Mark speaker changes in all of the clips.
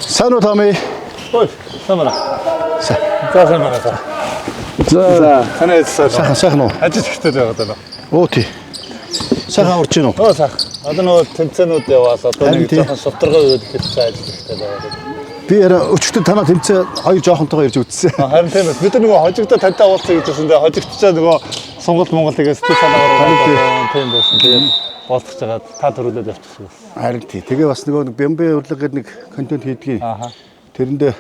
Speaker 1: Сайн уу, Томи?
Speaker 2: Ой, сайн байна.
Speaker 1: Сайн.
Speaker 2: За, сайн байна та.
Speaker 1: За.
Speaker 2: Танай сайн.
Speaker 1: Сайхан, сайхан уу?
Speaker 2: Ажил ихтэй байгаад байна.
Speaker 1: Оо тий. Сайхан аварч гин үү?
Speaker 2: Оо, сайхан. Одоо нөгөө тэмцээнүүд яваал одоо
Speaker 1: Харин
Speaker 2: нэг
Speaker 1: тий.
Speaker 2: жоохон шударгай үед ихэд ажил ихтэй байгаад байна.
Speaker 1: Би яриа өчигдөр танаа тэмцээ хоёр жоохонтойгоо ирж үзсэн.
Speaker 2: А, харин тийм ээ. Бид нар нөгөө хожигдоо тантай уулзъя гэж байсан. Тэгээ хожигдчаа нөгөө сонголт Монгол тэгээ сэтгэл санаагаар ороод тийм байсан. Тэгээд уулзах жагаад та төрүүлээд явчихсан байсан.
Speaker 1: Харин тий. Тэгээ бас нөгөө нэг Бямбэ урилга гэдэг нэг контент хийдгийг.
Speaker 2: Ааха.
Speaker 1: Тэрэндээ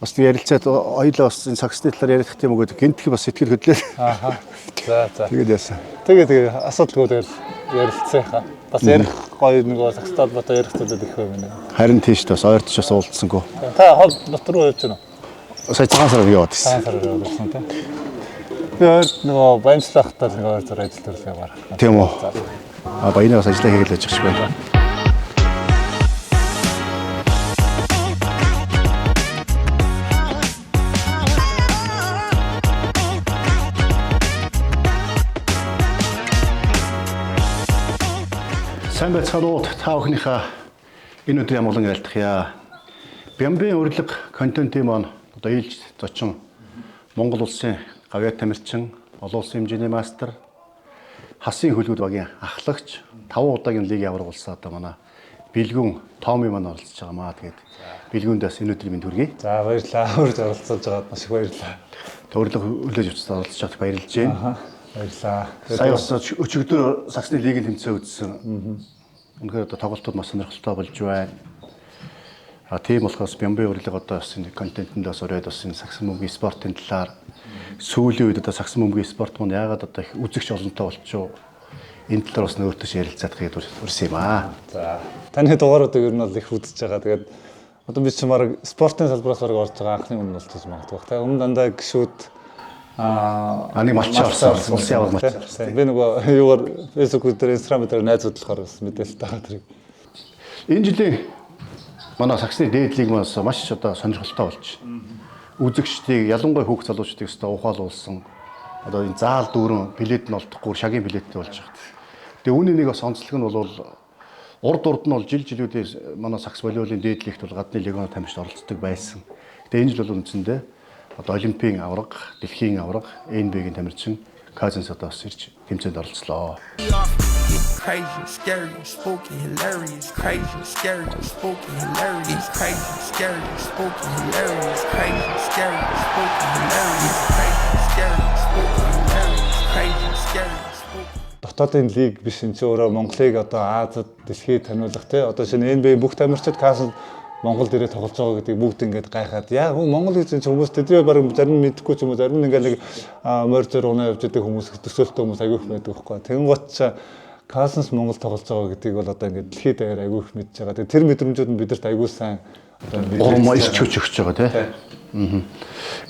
Speaker 1: бас нэг ярилцаад хоёулаа бас энэ саксны талаар ярих юм уу гэдэг гинтх бас сэтгэл хөдлөл.
Speaker 2: Ааха. За за.
Speaker 1: Тэгээд яасан.
Speaker 2: Тэгээ тэгээ асуудалгүй тэгэл ярилцсан хаа. Бас ярих гоё нөгөө сакстай холбоотой ярих зүйлүүд их юм байна.
Speaker 1: Харин тийш бас ойртож бас уулзсангүй.
Speaker 2: Та хол нот руу явж байна уу?
Speaker 1: Сая цагаан сараар яваад ирсэн.
Speaker 2: Цагаан сараар яваад ирсэн тийм. Би ойр нөгөө баянчлахтаа л нөгөө ойр зур ажил төрлөө гарах.
Speaker 1: Тийм үү? А баянаа бас ажиллаа хийгээл байж байгаа шиг байна. Сайн байцгаана уу, та бүхнийхээ энэ өдрийн амгалан айлтгая. Бямбын урилга контентын маань одоо ээлж зочин Монгол улсын гавьяат тамирчин, олон улсын хэмжээний мастер, хасын хөлгүүд багийн ахлагч, 5 удаагийн лигийн аварга болсон одоо манай Бэлгүн Томи маань оролцож байгаа маа. Тэгээд Бэлгүндээс энэ өдрийн мэнд хүргэе.
Speaker 2: За, баярлалаа. Урьж оролцож байгаад маш их баярлалаа.
Speaker 1: Урилга хүлээж авч оролцож байгаад баярлж байна.
Speaker 2: Аха. Баярлалаа.
Speaker 1: Сая бас өчигдөр саксны лигийн тэмцээн үзсэн. Үнэхээр одоо тоглолтууд маш сонирхолтой болж байна. А тийм болохоос Бямбын урилга одоо бас энэ контентэнд бас ураад бас энэ саксан бөмбөгийн спортын талаар сүүлийн үед одоо саксан бөмбөгийн спорт маань яагаад одоо их үзэгч олонтой болчихов, энэ талаар бас өөртөө ярилцаадах гэж урьсан юм аа.
Speaker 2: За. Таны дугааруудыг ер нь бол их үзэж байгаа. Тэгээд одоо би чинь баг спортын салбараас баг орж байгаа анхны өмнө болчих магадгүй бах. Тэгээ өмнө дандаа гişүүд
Speaker 1: А нэг малчаа орсон. Улсын аварга малчаа орсон.
Speaker 2: Би нөгөө юугаар Facebook дээр, Instagram дээр найзууд болохоор бас мэдээлэлтэй байгаа тэрийг.
Speaker 1: Энэ жилийн манай саксны дээд лиг маань маш одоо сонирхолтой болж байна. Үзэгчдийг, ялангуяа хүүхд залуучдыг өстой ухаалуулсан. Одоо энэ заал дүүрэн билет нь олдохгүй шагийн билеттэй болж байгаа. Тэгээ үүний нэг бас онцлог нь бол урд урд нь бол жил жилүүдээ манай сакс волейболын дээд лигт бол гадны легион тамирчид оролцдог байсан. Тэгээ энэ жил бол үндсэндээ одоо олимпийн аварга, дэлхийн аварга, NBA-гийн тамирчин Казанс одоо бас ирж тэмцээнд оролцлоо.
Speaker 3: Crazy, scary, spooky, hilarious. Crazy, scary, spooky, hilarious. Crazy, scary, spooky, hilarious. Crazy, scary, spooky, hilarious. Crazy, scary, spooky, hilarious. Crazy, scary, spooky.
Speaker 2: Дотоодын лиг биш, энэ чинь өөрөө Монголыг одоо Азад, дэлхийд таниулах тий. Одоо шинэ NBA бүх тамирчид Касл Монгол дээрээ тоглож байгаа гэдгийг бүгд ингээд гайхаад яа хүн Монгол гэж энэ хүмүүс тэдний баг зарим нь мэдэхгүй ч юм уу, зарим нь ингээд нэг морь зөр унаа явж идэг хүмүүс, төсөөлтөө хүмүүс аягүй их байдаг байхгүй. Тэгэн гот чи Касанс Монгол тоглож байгаа гэдгийг бол одоо ингээд дэлхийд даяар аягүй их мэдж байгаа. Тэгээ тэр мэдрэмжүүд нь бидэрт аягүй сайн одоо
Speaker 1: Урам ирч хүч өгч байгаа тий.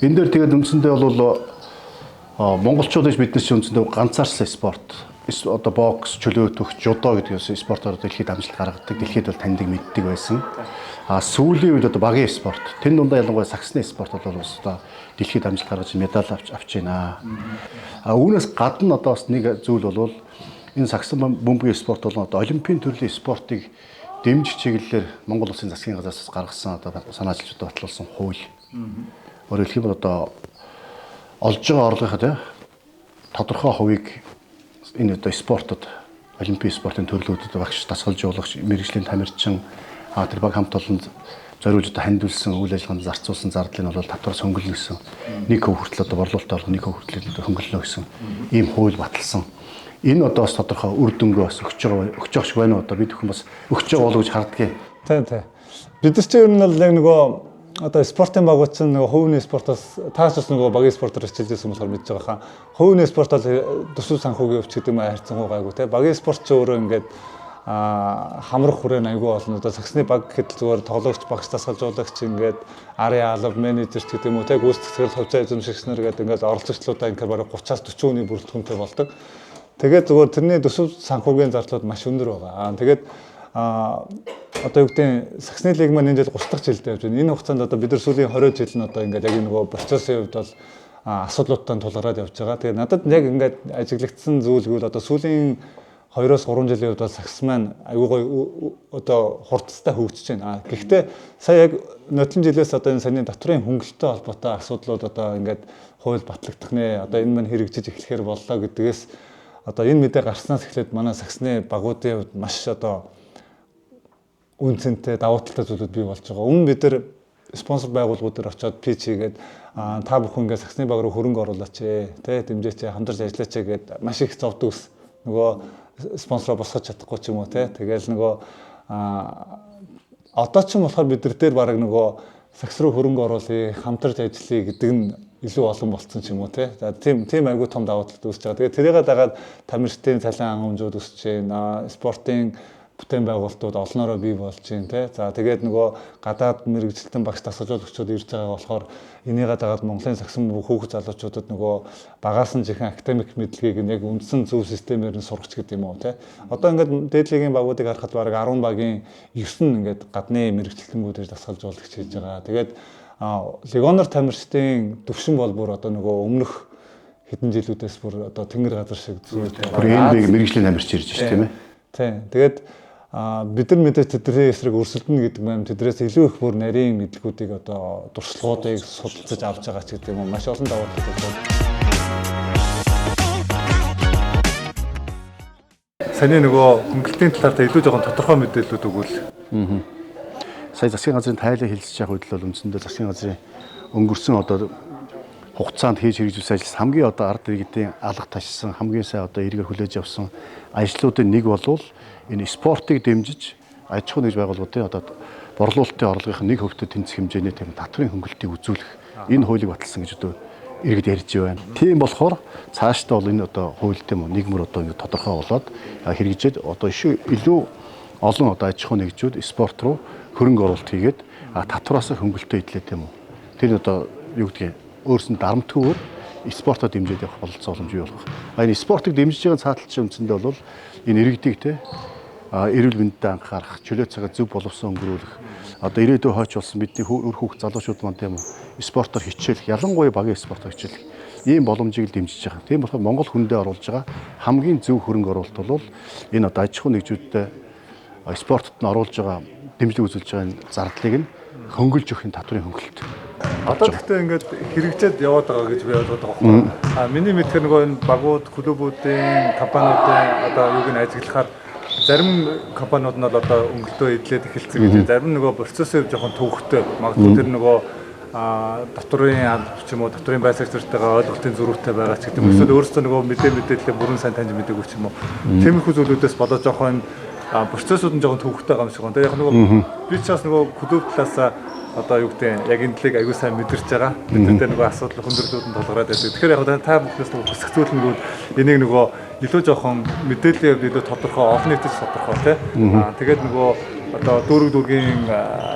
Speaker 1: Энэ дээр тэгээд үндсэндээ бол монголчууд гэж бид нар чинь үндсэндээ ганцаарсан спорт одоо бокс, чөлөөтөх, жудо гэдэг спортоор дэлхийд амжилт гаргадаг, дэлхийд бол таньдаг, мэддэг байсан. А сүүлийн үед одоо багийн спорт, тэн дундаа ялангуяа саксны спорт бол бас одоо дэлхийд амжилт гаргаж медаль авч байна. А үүнээс гадна одоо бас нэг зүйл бол энэ саксан бөмбөгийн спорт бол одоо олимпийн төрлийн спортыг дэмжих чиглэлээр Монгол улсын засгийн газраас гаргасан одоо санаачлалууд батлуулсан хууль. Өөрөөр хэлэх юм бол одоо олж байгаа орлогынхаа тий тодорхой хувийг энэ одоо спортод, олимпийн спортын төрлүүдэд багш, дасгалжуулагч, мэргэжлийн тамирчин тэр баг хамт олонд зориулж одоо хандивлсан үйл ажиллагаанд зарцуулсан зардлыг нь бол татвараас хөнгөлнө гэсэн, 1% хүртэл одоо борлуулалтаа олох 1% хүртэл хөнгөлнө гэсэн ийм хууль баталсан. Энэ одоо бас тодорхой үр дүнгээ бас өгч байгаа өгч байгаа шиг байна уу, одоо бид бүхэн бас өгч байгаа болов гэж хардгийг.
Speaker 2: Тийм тийм. Бид нар чинь ер нь бол яг нөгөө одоо спортын багууд чинь нөгөө хувийн спортоос таас бас нөгөө багийн спортоор хичээлж байсан болохоор мэдж байгаа хаа. Хувийн спорт бол төсөв санхүүгийн өвч гэдэг юм хайрцангуй гайгүй те. Багийн спорт ч өөрөө ингээд хамрах хүрээ айгүй олон. Одоо саксны баг гэхэд зүгээр тоглогч, багш, дасгалжуулагч, ингээд арын алба, менежер ч гэдэг юм уу те, гүйцэтгэх захирал, хувьцаа эзэмшигч нар гэдэг ингээд оролцогчлуудаа ингээд бараг 30-аас 40 хүний бүрэлдэхүүнтэй болдог. Тэгээд зүгээр тэрний төсөв санхүүгийн зардлууд маш өндөр байгаа. Тэгээд одоо юу гэдэг саксны лиг маань энэ жил 30 дахь жилдээ явж байна. Энэ хугацаанд одоо бид нар сүүлийн 20 жил нь одоо ингээд яг нөгөө процессын хувьд бол асуудлуудтай тулгараад явж байгаа. Тэгээд надад яг ингээд ажиглагдсан зүйл гэвэл одоо сүүлийн 2-3 жилийн хувьд бол сагс маань аюу гой одоо хурдтай хөгжиж байна. Гэхдээ сая яг нодлон жилээс одоо энэ саяны татврын хөнгөлөлттэй холбоотой асуудлууд одоо ингээд хууль батлагдах нэ. Одоо энэ маань хэрэгжиж эхлэхээр боллоо гэдгээс одоо энэ мэдээ гарснаас эхлээд манай сагсны багуудын хувьд маш одоо үн цэнтэй давуу талтай зүйлүүд бий болж байгаа. Өмнө бид нар спонсор байгууллагууд дээр очиод pitch хийгээд та бүхэн ингээд сагсны баг руу хөрөнгө оруулаач ээ, тэ дэмжээч, хамтарч ажиллаач гээд маш их зовдөг ус. Нөгөө спонсороо босгож чадахгүй ч юм уу те. Тэгээл нөгөө одоо ч юм болохоор бид нар дээр бараг нөгөө сагс руу хөрөнгө оруулъя, хамтарч ажиллая гэдэг нь илүү олон болцсон ч юм уу те. За тийм айгүй том давуу талд үүсэж байгаа. Тэгээд тэрийгээ дагаад тамирчдын цалин хангамжууд өсөж байна. Спортын бүтээн байгуулалтууд олноороо бий болж байна те. За тэгээд нөгөө гадаад мэрэгжилтэн багш дасгалжуулагчид ирж байгаа болохоор энийгээ дагаад Монголын сагсан хүүхэд залуучуудад нөгөө багаас нь жихэн академик мэдлэгийг нь яг үндсэн зөв системээр нь сургач гэдэг юм уу те. Одоо ингээд дээд лигийн багуудыг харахад бараг 10 багийн 9 нь ингээд гадны мэрэгжилтэнгүүд ирж дасгалжуулагч хийж байгаа. Тэгээд легионер тамирчдын төвшин бол бүр одоо нөгөө өмнөх хэдэн жилүүдээс бүр одоо тэнгэр газар шиг зүйтэй.
Speaker 1: Бүр энэ мэрэгжлийн тамирч ирж байна тийм ээ.
Speaker 2: Тийм. Тэгээд бид нар мэдээж тэдний эсрэг өрсөлдөнө гэдэг маань тэднээс илүү их бүр нарийн мэдлгүүдийг одоо туршлагуудыг судалцаж авч байгаа ч гэдэг юм уу маш олон давуу талууд байна. Саяны нөгөө хөнгөлтийн талаар та илүү жоохон тодорхой мэдээллүүд өгвөл.
Speaker 1: Сая засгийн газрын тайлан хэлцэж явах үед л бол үндсэндээ засгийн газрын өнгөрсөн одоо хугацаанд хийж хэрэгжүүлсэн ажил хамгийн одоо ард иргэдийн алга ташсан хамгийн сайн одоо эргээр хүлээж авсан ажлуудын нэг болвол энэ спортыг дэмжиж аж ахуйн нэгж байгууллагуудын одоо борлуулалтын орлогын 1% тэнцэх хэмжээний тийм татврын хөнгөлтийг үзүүлэх энэ хуулийг баталсан гэж одоо иргэд ярьж байна. Тийм болохоор цаашдаа бол энэ одоо хууль тийм үү нийгмэр одоо ингэ тодорхой болоод хэрэгжээд одоо илүү олон одоо аж ахуйн нэгжүүд спорт руу хөрөнгө оруулалт хийгээд татвараас хөнгөлтөө идлээ тийм үү. Тэр одоо юу гэдгийг өөрсөн дарамтгүйгээр спортоо дэмжиж явах бололцоо боломж бий болох. Энэ спортыг дэмжиж байгаа цаатал чинь үндсэндээ бол энэ иргэдийг те эрүүл мэндэд анхаарах, чөлөө цагаа зөв боловсон өнгөрүүлэх, одоо ирээдүйн хойч болсон бидний үр хүүхд залуучууд маань тийм үү спортоор хичээлэх, ялангуяа багийн спортоор хичээлэх ийм боломжийг л дэмжиж байгаа. Тийм болохоор Монгол хүндээ оруулж байгаа хамгийн зөв хөрөнгө оруулалт бол энэ одоо аж ахуйн нэгжүүдтэй спортод нь оруулж байгаа дэмжлэг үзүүлж байгаа энэ зардлыг нь хөнгөлж өгөх нь татврын хөнгөлөлт.
Speaker 2: Одоо гэхдээ ингээд хэрэгжээд яваад байгаа гэж би ойлгоод байгаа байхгүй. Миний мэдхээр нөгөө энэ багууд, клубүүдийн, компаниудын одоо юуг нь ажиглахаар зарим компаниуд нь бол одоо өнгөлтөө эдлээд эхэлсэн гэж. Зарим нөгөө процессыг жоохон төвхтэй. Магадгүй тэр нөгөө татврын алба ч юм уу, татврын байр сактортойгоо ойлголтын зөрүүтэй байгаа ч гэдэг юм. Эсвэл өөрсдөө нөгөө мэдээлэлээ бүрэн сайн таньж мэдээгүй ч юм уу. Тиймэрхүү зүйлүүдээс болоод жоохон процессууд нь жоохон төвхтэй байгаа юм шиг байна. Тэгээ яг нөгөө би ч бас нөгөө клуб талаасаа одоо юу гэдэг яг энэ талыг аягүй сайн мэдэрч байгаа. Бид нар нөгөө асуудал хүндрэлүүд нь толгороод байдаг. Тэгэхээр яг та бүхнээс нөгөө хүсэх зүйл нь энийг нөгөө илүү жоохон мэдээллийн хувьд илүү тодорхой, олон нийтэд тодорхой тий. Тэгээд нөгөө одоо дүүрэг дүүргийн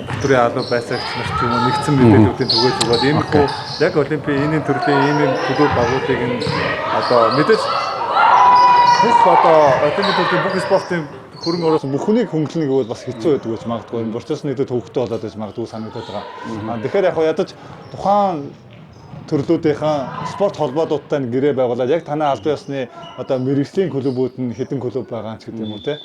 Speaker 2: татврын алба байсаагч нар ч юм уу нэгдсэн мэдээллүүдийн түгээж өгөөд иймэрхүү яг олимпийн энэ төрлийн ийм ийм клуб багуудыг нь одоо мэдээж бүх одоо олимпийн төрлийн бүх спортын хөрөнгө оруулалт бүхнийг хөнгөлнө гэвэл бас хэцүү байдаг гэж магадгүй. Энэ процесс нь илүү төвөгтэй болоод байж магадгүй санагдаад байгаа. Тэгэхээр яг ядаж тухайн төрлүүдийнхээ спорт холбоодуудтай нь гэрээ байгуулад яг танай албан ёсны одоо мэргэжлийн клубүүд нь хэдэн клуб байгаа ч гэдэг юм уу те.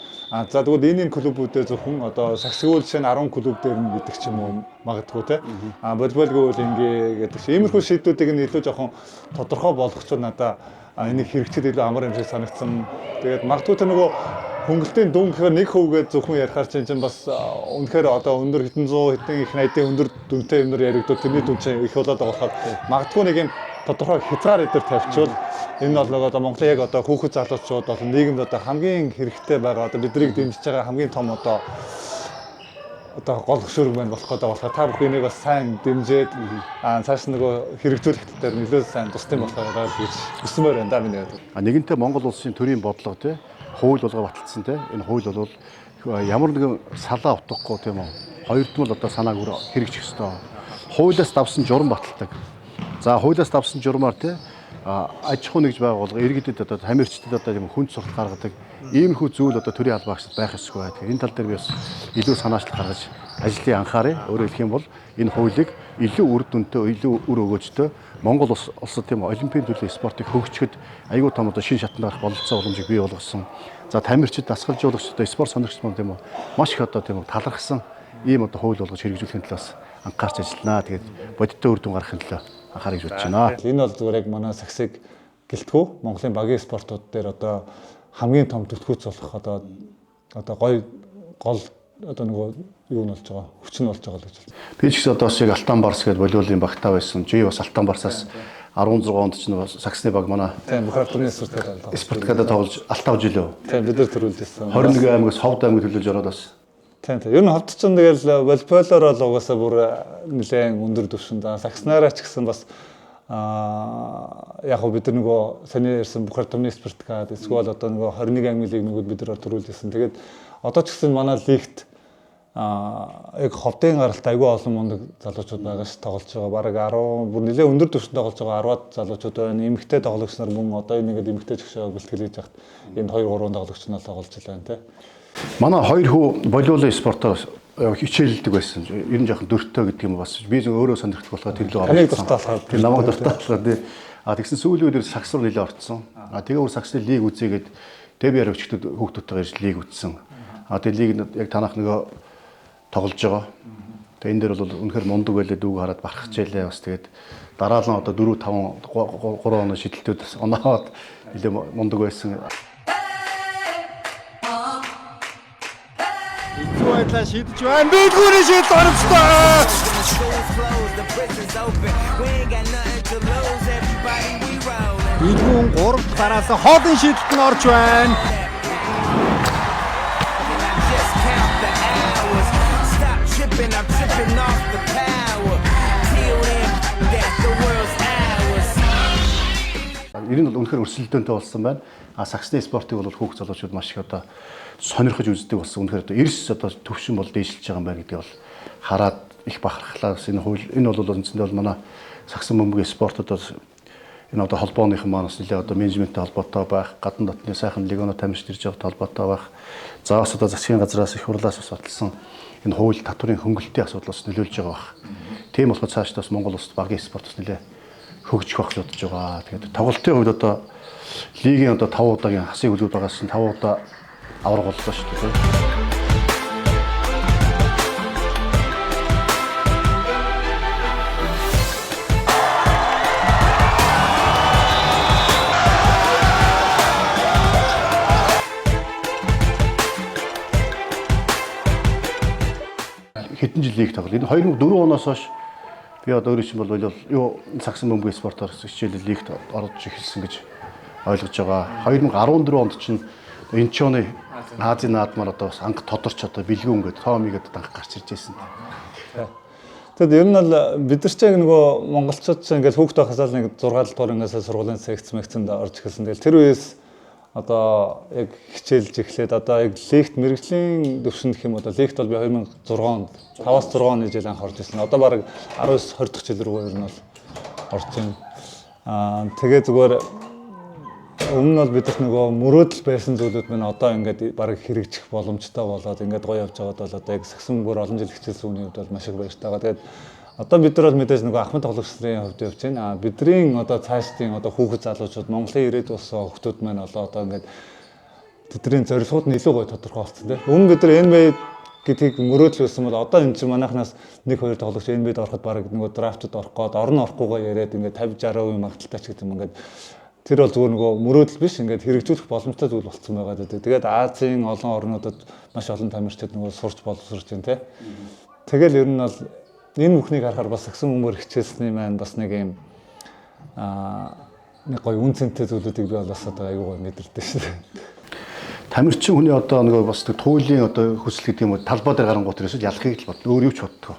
Speaker 2: За тэгвэл энэ клубүүдээ зөвхөн одоо сагсгуул жишээ нь 10 клуб дээр нь гэдэг ч юм уу магадгүй те. Волейболгүй ингээ гэдэг шиг иймэрхүү шийдлүүдийг нь илүү жоохон тодорхой болгочвол надаа энийг хэрэгчээд илүү амар юм шиг санагдсан. Тэгээд магадгүй тэр нөгөө хөнгөлтийн дүн гэхээр 1% зөвхөн ярихаар чинь бас үнэхээр одоо өндөр хэдэн зуун хэдэн их 80-ийн өндөр дүнтэй юмнар яригдвал тэрний дүн чинь их болоод байгаа болохоор магадгүй нэг юм тодорхой хязгаар эдэр тавьчвал энэ бол нөгөө одоо Монголын яг одоо хүүхэд залуучууд бол нийгэмд одоо хамгийн хэрэгтэй байгаа одоо биднийг дэмжиж байгаа хамгийн том одоо гол хөшүүрэг маань болох гэдэг болохоор та бүхэн энийг бас сайн дэмжиж цааш нөгөө хэрэгжүүлэх дээр нөлөө сайн тусдсан болохоор гэж хүсмээр байна да миний бодлоор.
Speaker 1: Нэгэнтээ Монгол улсын төрийн бодлого тий хууль болгоо баталсан тий энэ хууль бол ямар нэгэн салаа утгагүй тийм үү хоёрдмол одоо санааг хэрэгжих ёстой. Хуулиас давсан журам баталдаг. За хуулиас давсан журмаар тий аж ахуй нэгж байгууллага иргэдэд одоо тамирчдад одоо юм хүнд суртал гаргадаг иймэрхүү зүйл одоо төрийн албаа агчид байх ёсгүй. Тэгэхээр энэ тал дээр би бас илүү санаачлал гаргаж ажлыг анхааръя. Өөрөөр хэлэх юм бол энэ хуулийг илүү үр дүнтэй, илүү үр өгөөжтэй Монгол улсад тийм олимпийн төрлийн спортыг хөгжихэд аюул том одоо шин шатанд гарах бололцоо боломжийг бий болгосон. За тамирчид, дасгалжуулагч, одоо спорт сонирхогч маань тийм үү маш их одоо тийм үү талархсан ийм одоо хууль болгож хэрэгжүүлэхин төлөө анхаарч ажилланаа. Тэгээд бодиттой үр дүн гаргахын төлөө анхаарах гэж бодож байна.
Speaker 2: Энэ бол зүгээр яг манай саксыг гэлтгүү Монголын багийн спортууд дээр одоо хамгийн том түлхүүц болох одоо гоё гол одоо нөгөө юу нь болж байгаа, хүч нь болж байгаа л гэж байна.
Speaker 1: Би ч гэсэн одоо бас яг Алтан Барс гэдэг волейболын багтаа байсан. Жи бас Алтан Барсаас 16 онд ч нөгөө саксны баг манай
Speaker 2: тийм Бухартны спортод
Speaker 1: спорткада тоглож Алтан жилөө.
Speaker 2: Тийм бид нар төрүүлж ирсэн.
Speaker 1: 21 аймагаас Ховд аймаг төлөөлж ороод бас.
Speaker 2: Тийм тийм. Ер нь Ховд ч тэгэл волейболоор бол угаасаа бүр нэлээд өндөр түвшинд. Сакснаараа ч гэсэн бас яг бид нар нөгөө саний ярьсан Бухартны спорткад эсвэл одоо нөгөө 21 аймгийн лиг нөгөөд бид нар төрүүлж ирсэн. Тэгээд одоо ч гэсэн манай лигт яг Ховдын гаралт айгүй олон мундаг залуучууд байгаа ш тоглож байгаа. Бараг 10 бүр нэлээд өндөр түвшинд тоглож байгаа 10-аад залуучууд байна. Эмэгтэй тоглогч нар мөн одоо энэ нэгэд эмэгтэй жигшээ бэлтгэл хийж яхад энд 2 3 тоглогч нар тоглож байна те.
Speaker 1: Манай хоёр хүү волейболын спортоор хичээлдэг байсан. Ер нь жоохон дөртөө гэдэг юм бас. Би зөв өөрөө сонирхдаг болохоор тэр лөө
Speaker 2: орсон. Дуртай болохоор.
Speaker 1: Тэр намайг дуртай болохоор тий. А тэгсэн сүүлийн үед сакс руу нэлээд орцсон. А тэгээ өөр саксны лиг үзээгээд ДБР өчгдөд хүүхдүүдтэйгээ ирж лиг үзсэн. А тэгээ лиг яг танах нөгөө тоглож байгаа. Тэгээ энэ дээр бол үнэхээр мундаг байлээ, дүүг хараад бархачээлээ бас тэгээд дараалан одоо 4 5 3 оноо шидэлтүүд бас оноод нэлээ мундаг байсан.
Speaker 4: Хэцүү байдлаа шийдэж байна. Биелгүүрийн шийдэл оромжтой. Биелгүүн 3 дахь дараалсан хоолын шийдэлт нь орж байна.
Speaker 1: Ер нь бол үнэхээр өрсөлдөөнтэй болсон байна. А саксны спортыг бол хүүхд залуучууд маш их одоо сонирхож үздэг болсон. Үнэхээр одоо эрс одоо төвшин бол дээшилж байгаа юм байна гэдгийг бол хараад их бахархлаа. Бас энэ хууль энэ бол үндсэндээ бол манай саксан бөмбөгийн спорт одоо энэ одоо холбооныхан маань бас нэлээ одоо менежменттэй холбоотой байх, гадна дотны сайхан легионо тамирчид ирж байгаа холбоотой байх. За бас одоо засгийн газраас их хурлаас бас баталсан энэ хууль татварын хөнгөлтийн асуудал бас нөлөөлж байгаа байх. Тийм болохоор цаашдаа бас Монгол улсад багийн спорт бас нэлээ хөгжих байх гэж бодож байгаа. Тэгээд тоглолтын хувьд одоо лигийн одоо 5 удаагийн хасын хөлгүүд байгаас нь 5 удаа авраг боллоо шүү дээ. Хэдэн жил лиг тоглоо. Энэ 2004 оноос хойш би одоо өөрөө чинь бол юу саксан бөмбөгийн спортоор хичээлэл лигт орж эхэлсэн гэж ойлгож байгаа. 2014 онд чинь Инчоны Азийн наадмаар одоо бас анх тодорч одоо бэлгүүн гэдэг Томигээд анх гарч ирж байсан.
Speaker 2: Тэгэд ер нь бол бид нар ч яг нөгөө монголчууд ч ингээд хүүхд байхасаа л нэг 6 дугаар ангиасаа сургуулийн секц мэгцэнд орж эхэлсэн. Тэгэл тэр үеэс одоо яг хичээлж эхлээд одоо яг лигт мэрэгжлийн төвшөнд гэх юм одоо лигт бол би 2006 онд 5-аас 6 оны жил анх орж ирсэн. Одоо бараг 19 20 дахь жил рүү ер нь бол орж байна. Тэгээ зүгээр өмнө нь бол бидэрт нөгөө мөрөөдөл байсан зүйлүүд минь одоо ингээд бараг хэрэгжих боломжтой болоод ингээд гоё явж байгаад бол одоо яг сагсан бүр олон жил хичээлсэн хүний хувьд бол маш их баяртай байгаа. Тэгээд одоо бид нар бол мэдээж нөгөө ахмад тоглогч нарын хувьд явж байна. Бидний одоо цаашдын одоо хүүхэд залуучууд Монголын ирээд болсон хүүхдүүд маань болоо одоо ингээд тэдний зорилгууд нь илүү гоё тодорхой болсон тийм. Өмнө бид нар NBA гэдгийг мөрөөдөл байсан бол одоо энэ чинь манайхнаас 1 2 тоглогч NBA-д ороход бараг нөгөө драфтд орох гээд орно орохгүйгээ яриад ингээд 50 60% магадaltaй ч гэдэг юм ингээд тэр бол зүгээр нөгөө мөрөөдөл биш ингээд хэрэгжүүлэх боломжтой зүйл болцсон байгаа гэдэг. Тэгээд Азийн олон орнуудад маш олон тамирчид нөгөө сурч боловсрч байна те. Тэгэл ер нь бол энэ бүхнийг харахаар бас сагсан хүмүүр хичээлсний маань бас нэг юм нэг гоё үн цэнтэй зүйлүүдийг би бол бас одоо аюу гоё мэдэрдэг шүү дээ.
Speaker 1: Тамирчин хүний одоо нөгөө бас туйлын одоо хүсэл гэдэг юм уу талбай дээр гарангуут ерөөсөө ялахыг л бодно. Өөр юу ч боддгоо.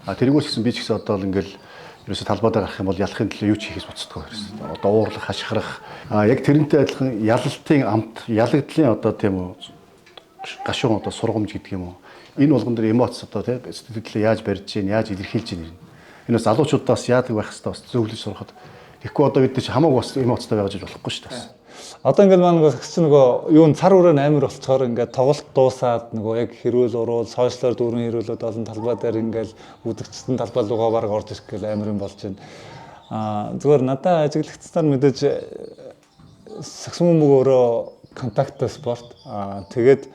Speaker 1: А тэргүүс гэсэн би ч гэсэн одоо л ингээл ерөөсөө талбай дээр гарах юм бол ялахын төлөө юу ч хийхээс буцдаггүй ерөөсөө. Одоо уурлах, хашгирах яг тэрнтэй адилхан ялалтын амт, ялагдлын одоо тийм үү гашуун одоо сургамж гэдэг юм уу. Энэ болгон дээр эмоц одоо тийм сэтгэлээ яаж барьж гин, яаж илэрхийлж гин. Энэ бас залуучуудаас яадаг байх хэвээр бас зөвлөж сурахад тэгэхгүй одоо бид чи хамаагүй бас эмоцтой байж болохгүй шүү дээ.
Speaker 2: Одоо ингээд маань нөгөө сагс нөгөө юу н цар хүрээ амар болцохоор ингээд тоглолт дуусаад нөгөө яг хэрүүл уруул сошиалор дүүрэн хэрүүлээд олон талбай дээр ингээд үзэгчдэн талбай руугаа бараг орж ирэх гээл амар юм болж байна. Зүгээр надад ажиглагдсанаар мэдээж сагсан бөмбөг өөрөө контакттай спорт. Тэгээд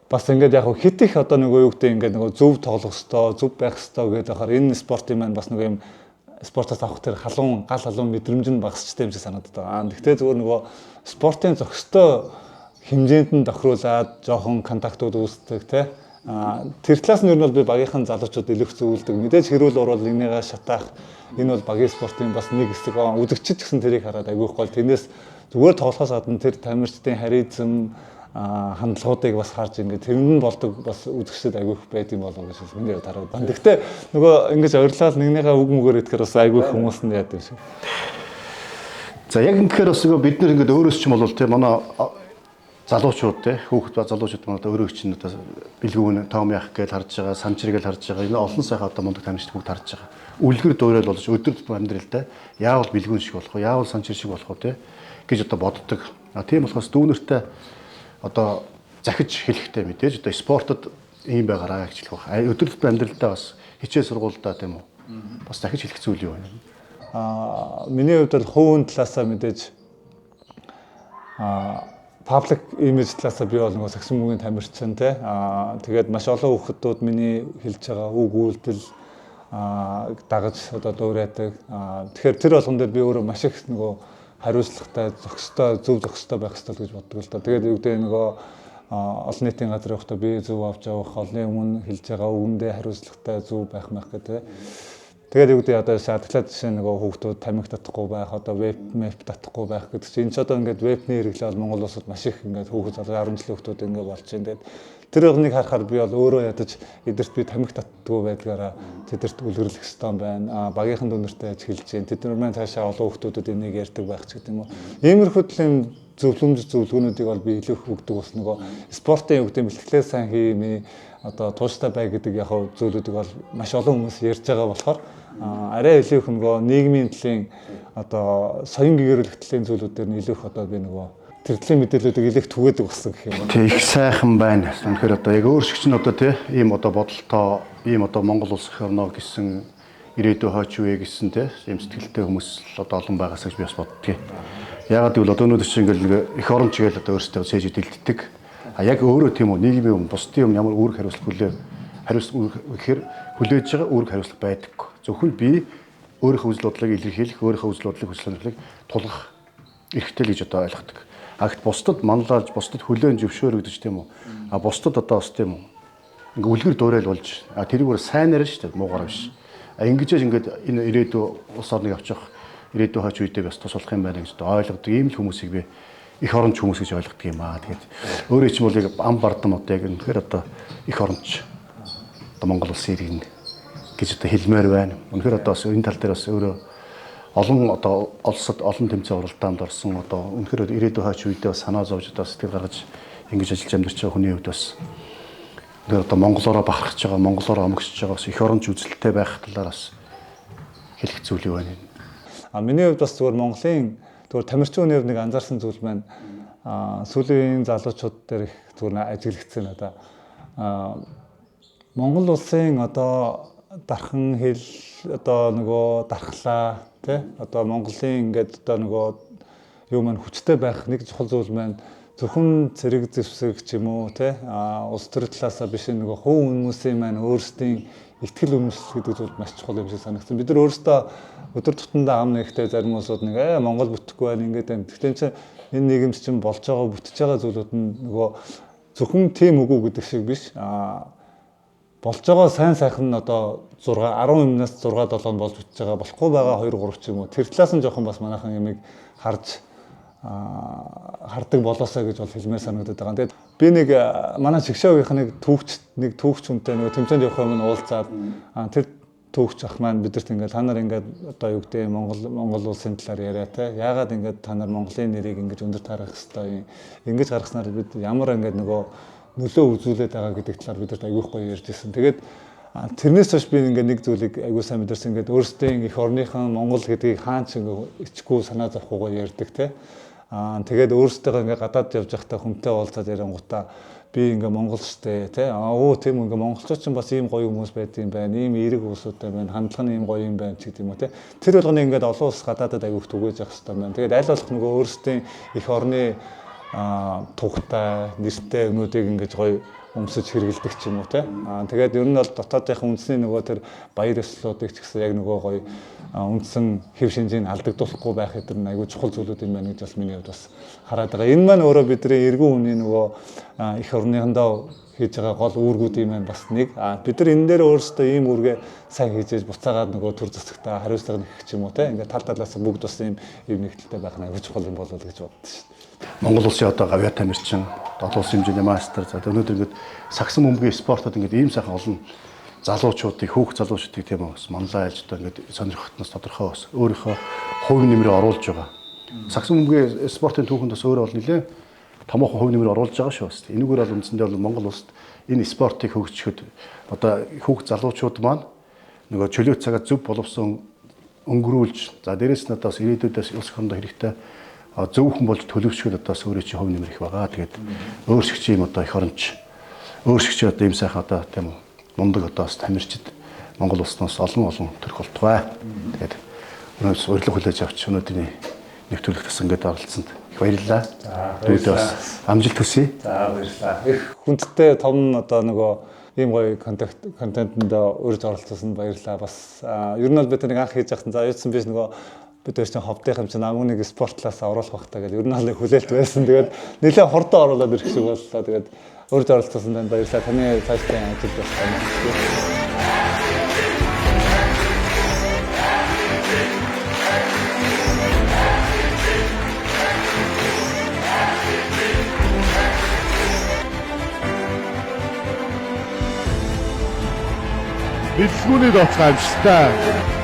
Speaker 2: бас ингээд яг хит их одоо нөгөө юу гэдэг ингээд нөгөө зөв тоглох ёстой, зөв байх ёстой гэдэг ахаар энэ спортын маань бас нөгөө юм спортоос авах тэр халуун, гал халуун мэдрэмж нь багасчтай юм шиг санагдаад байгаа. Гэхдээ зүгээр нөгөө спортын зохистой хэмжээнд нь тохируулаад жоохон контактууд үүсдэг те. Тэр талаас нь ер нь бол би багийнхан залуучууд илүү зөвлөдөг. Мэдээж хэрүүл орвол энийгээ шатаах энэ бол багийн спортын бас нэг хэсэг. Үзэгчид ч гэсэн тэрийг хараад айгүйх гол. Тэрнээс зүгээр тоглохоос гадна тэр тамирчдын харизм, хандлагуудыг бас харж ингээд тэрэнд нь болдог бас үзэгчдэд айгүйх байд юм болов гэж миний хувьд хараад байна. Гэхдээ нөгөө ингэж ойрлоод нэгнийгээ үг мүгээр идэхээр бас айгүйх хүмүүс нь яад юм шиг.
Speaker 1: За яг ингэхээр бас нөгөө бид нэр ингээд өөрөөс ч юм бол тийм манай залуучууд те хүүхэд ба залуучууд манай одоо өөрөө чинь одоо бэлгүүн том яах гэж харж байгаа, санчир гэж харж байгаа. Энэ олон сайхан одоо мундаг тамирчид бүгд харж байгаа. Үлгэр дуурайл болж өдөр тутмын амьдралдаа яавал бэлгүүн шиг болох вэ? Яавал санчир шиг болох вэ те гэж одоо боддог. А тийм болохоос дүүнертэй одоо захиж хэлэхтэй мэдээж одоо спортод ийм байгаараа гэж хэлэх байх. Өдөр тутмын амьдралдаа бас хичээл сургуульдаа тийм үү. Бас захиж хэлэх зүйл юу вэ?
Speaker 2: Миний хувьд бол хувийн талаасаа мэдээж public image талаасаа би бол нөгөө сагсан мөнгөний тамирчин те. Тэгээд маш олон хүүхдүүд миний хэлж байгаа үг үйлдэл дагаж одоо дуурайдаг. Тэгэхээр тэр болгон дээр би өөрөө маш их нөгөө хариуцлагатай, зохистой, зөв зохистой байх ёстой л гэж боддог л доо. Тэгээд юу гэдэг нөгөө олон нийтийн газар явахдаа би зөв авч явах, олонний өмнө хэлж байгаа үгэндээ хариуцлагатай зөв байх мах гэдэг. Тэгээд юу гэдэг одоо шаардлагатай жишээ нөгөө хүүхдүүд тамхи татахгүй байх, одоо веб мэп татахгүй байх гэдэг чинь энэ ч одоо ингээд вебний хэрэглээ бол Монгол улсад маш их ингээд хүүхэд залуу 10 жилийн хүүхдүүд ингээд болж байна. Тэгээд тэр болгоныг харахаар би бол өөрөө ядаж эдэрт би тамхи татдаггүй байдгаараа тэдэрт үлгэрлэх ёстой байна. Багийнхан дүүнертэй аж хэлж байна. Тэд нар маань цаашаа олон хүүхдүүдэд энийг ярьдаг байх ч гэдэг юм уу. Иймэрхүү төрлийн зөвлөмж зөвлөгөөнүүдийг бол би илүү их өгдөг бас нөгөө спортын юу гэдэг бэлтгэлээ сайн хий, миний одоо тууштай бай гэдэг яг зүйлүүдийг бол маш олон хүмүүс ярьж байгаа болохоор арай илүү их нөгөө нийгмийн төлөлийн одоо соён гэгэрүүлэх төрлийн зүйлүүд дээр нь илүү их одоо би нөгөө тэр төрлийн мэдээллүүдийг илүү их түгээдэг болсон гэх юм.
Speaker 1: Тэг их сайхан байна. Үнэхээр одоо яг өөр шиг чинь одоо тий ийм одоо бодолтоо ийм одоо Монгол улс их орно гэсэн ирээдүй хойч үе гэсэн тий ийм сэтгэлтэй хүмүүс л одоо олон байгаасаа гэж би бас боддгийг. Яагаад гэвэл одоо өнөөдөр чинь ингээл нэг эх оронч гээл одоо өөрсдөө цээж дэлддэг. А яг өөрөө тийм үү нийгмийн юм бусдын юм ямар үүрэг хариуцлага хүлээ хариуцлага гэхээр хүлээж байгаа үүрэг хариуцлага байдаггүй. Зөвхөн би өөрийнхөө үзэл бодлыг илэрхийлэх, өөрийнхөө үзэл бодлыг хүсэл сонирхлыг тулгах эрхтэй л гэж одоо ойлгодог. А гэт бусдад манлайлж, бусдад хүлээн зөвшөөрөгдөж тийм үү. А бусдад одоо бас тийм үү. Ингээ үлгэр дуурайл болж а тэрийг бүр сайнаар шүү дээ, муугар биш. А ингэж ингээд энэ ирээдүй улс орныг авчих ирээдүй хойч үедээ бас тус болох юм байна гэж ойлгодог ийм л хүмүүсийг би эх оронч хүмүүс гэж ойлгодог юм аа. Тэгээд өөрөө ч юм бол яг ам бардам одоо яг үнэхээр одоо эх оронч одоо Монгол улсын иргэн гэж одоо хэлмээр байна. Үнэхээр одоо бас энэ тал дээр бас өөрөө олон одоо улсад олон тэмцээн уралдаанд орсон одоо үнэхээр ирээдүйн хойч үедээ бас санаа зовж одоо сэтгэл гаргаж ингэж ажиллаж амьдарч байгаа хүний хувьд бас үнэхээр одоо монголоороо бахархаж байгаа, монголоороо омгсож байгаа бас эх оронч үзэлтэй байх талаар бас хэлэх зүйл юу байна?
Speaker 2: Миний хувьд бас зүгээр Монголын зүгээр тамирчин хүний хувьд нэг анзаарсан зүйл маань сүүлийн залуучууд дээр их зүгээр ажиглагдсан надаа. Монгол улсын одоо дархан хэл одоо нөгөө дархлаа тий одоо Монголын ингээд одоо нөгөө юу маань хүчтэй байх нэг чухал зүйл маань зөвхөн цэрэг зэвсэг ч юм уу тий улс төр талаасаа биш нөгөө хувь хүмүүсийн маань өөрсдийн итгэл үнэмшил гэдэг зүйл маш чухал юм шиг санагдсан. Бид нар өөрсдөө өдөр тутамдаа ам нэгтэй зарим улсууд нэг Монгол бүтэхгүй байна ингээд байна. Гэхдээ чинь энэ нийгэмд чинь болж байгаа бүтэж байгаа зүйлүүд нь нөгөө зөвхөн тийм үгүй гэдэг шиг биш. Болж байгаа сайн сайхан нь одоо 6 10 юмнаас 6 7 нь болж бүтэж байгаа болохгүй байгаа 2 3 ч юм уу. Тэр талаас нь жоохон бас манайхан юмыг харж хардаг болоосаа гэж бол хэлмээр санагдаад байгаа. Тэгээд би нэг манай шигшээгийнх нэг түүхч хүнтэй нөгөө тэмцээнд явах юм уулзаад тэр түүхч ах маань бидэрт ингээд та нар ингээд одоо юу гэдэг Монгол улсын талаар яриа те. Яагаад ингээд та нар Монголын нэрийг ингэж өндөр тарах хэвээр юм. Ингэж гаргаснаар бид ямар ингээд нөгөө нөлөө үзүүлээд байгаа гэдэг талаар бидэрт айгүйх гоё ярьж ирсэн. Тэгээд тэрнээс хойш би ингээд нэг зүйлийг айгүй сайн мэдэрсэн. Ингээд өөрсдийн эх орныхан Монгол гэдгийг хаан ч ингээд ичгүй санаа зовхгүйгээр ярьдаг те. Тэгээд өөрсдөө ингээд гадаад явж байхдаа хүнтэй уулзаад яриангуудаа Би ингээ Монгол штэ тий. Аа өө тийм ингээ монголчууд ч бас ийм гоё хүмүүс байд юм байна. Ийм эерэг хүмүүстэй байна. Хандлага нь ийм гоё юм байна ч гэдэг юм уу тий. Тэр болгоны ингээд олон улс гадаадад аягүй их түгээж явах хэрэгтэй байна. Тэгээд аль болох нөгөө өөрсдийн эх орны тухтай, нэртэй өнүүдийг ингэж гоё өмсөж хэрэгэлдэг ч юм уу те. Аа тэгээд ер нь бол дотоодынх үндэсний нөгөө тэр баяр ёслолуудыг ч гэсэн яг нөгөө гоё үндсэн хэв шинжийг алдагдуулахгүй байх гэдэг нь айгүй чухал зүйлүүд юм байна гэж бас миний хувьд бас хараад байгаа. Энэ маань өөрөө бидний эргэн хүний нөгөө эх орныхондоо хийж байгаа гол үүргүүд юм байна бас нэг. А бид нар энэ дээр өөрсдөө ийм үүргээ сайн хийж ээж буцаагаад нөгөө төр засагтаа хариуцлага нэхэх ч юм уу те. Ингээд тал талаас бүгд бас ийм ийм нэгдэлтэй байх нь айгүй чухал юм болов уу гэж боддоо шүү дээ.
Speaker 1: Монгол улсын одоо гавьяа тамирчин, олон улсын хэмжээний мастер. За өнөөдөр ингээд сагсан бөмбөгийн спортод ингээд ийм сайхан олон залуучуудыг, хүүхд залуучуудыг тийм үү бас манлай айлж одоо ингээд сонирхохтноос тодорхой бас өөрийнхөө хувь нэмрээ оруулж байгаа. Сагсан бөмбөгийн спортын түүхэнд бас өөрөө бол нэлээд томоохон хувь нэмрээ оруулж байгаа шүү бас. Энэгээр бол үндсэндээ бол Монгол улсад энэ спортыг хөгжихэд одоо хүүхд залуучууд маань нөгөө чөлөө цагаа зөв боловсон өнгөрүүлж, за дээрэс нь одоо бас ирээдүйдээс улс орондоо хэрэгтэй зөв хүн болж төлөвшөхөд одоо бас өөрөө чи хувь нэмэр их байгаа. Тэгээд өөр шиг чи юм одоо эх оронч өөр шиг чи одоо ийм сайхан одоо тийм үү мундаг одоо бас тамирчид Монгол улснаас олон олон төрөх болтугай. Тэгээд өнөөдөр урилга хүлээж авч өнөөдрийн нэвтрүүлэгт бас ингээд оролцсонд их баярлалаа.
Speaker 2: За
Speaker 1: Тэгээд бас амжилт хүсье.
Speaker 2: За баярлалаа. Их хүндтэй том одоо нөгөө ийм гоё контентэнд урьж оролцсон баярлалаа. Бас ер нь бол бид нэг анх хийж байхсан. За юуцсан биш нөгөө бид хоёр чинь ховдын юм чинь намгүй нэг спорт талаас оруулах байх та гэл ер нь бол хүлээлт байсан. Тэгээд нэлээд хурдан оруулаад ирэх шиг боллоо. Тэгээд урьж оролцсон танд баярлалаа. Таны цаашдын ажил бас баярлалаа.
Speaker 5: Мэдлгүүний дооцгоо амжилттай.